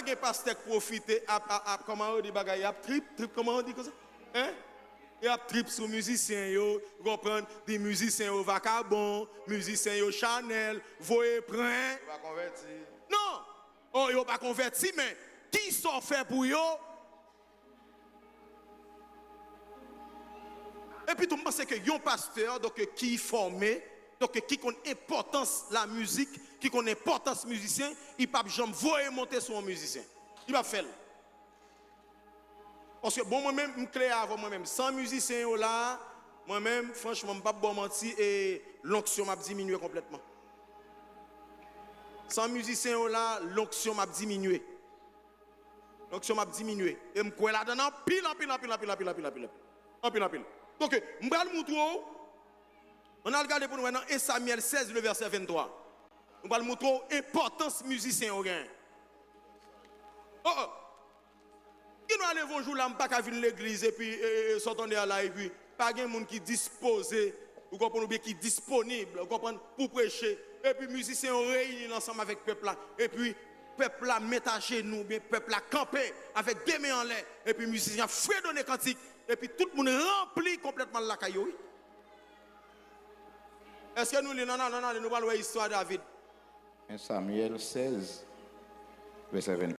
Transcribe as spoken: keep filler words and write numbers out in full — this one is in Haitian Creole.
Gen pastè k pwofite ap, ap, ap, kòman yo di bagay, y ap trip, trip, kòman yo di konsa? Hein? Y ap trip sou mizisyen yo, ou konprann? Di mizisyen yo vakabon, mizisyen yo chanèl, voye pran. Yo pa konvèti. Non! Oh, yo pa konvèti, men kisa w fè pou yo? Epi tou, m panse ke yon pastè, donk, ki fòme, donk, ki konn enpòtans lamizik, ki konn enpòtans mizisyen, li p ap janm voye monte sou yon mizisyen. Li p ap fè l. Paske, bon, mwen menm, m klè avè w, mwen menm, san mizisyen yo la, mwen menm, franchman, m p ap ba w manti, e lonksyon m ap diminye konplètman. San mizisyen yo la, lonksyon m ap diminye. Lonksyon m ap diminye. E m kwè ladan l anpil, anpil, anpil, anpil, anpil, anpil, anpil. Anpil, anpil. Donk, m pral montre w, ann al gade pou nou wè nan en Samyèl sèz, le vèsè venntwa. M pral montre w enpòtans mizisyen yo genyen. Oh, oh. Gen dwa leve yon jou la, m pa ka vin legliz, epi, e, e, e, sa w tande a la, epi pa gen moun ki dispoze, ou konprann, oubyen ki disponib, ou konprann, pou preche. Epi mizisyen yo reyini l ansanm avèk pèp la. Epi pèp la met ajenou, oubyen pèp la kanpe avèk de men anlè. Epi mizisyen ap fredone kantik. Epi tout moun ranpli konplètman lakay yo, wi. Èske nou li l? Ann ale, ann ale, nou pral wè istwa David. En Samyèl sèz, vèsè venntwa.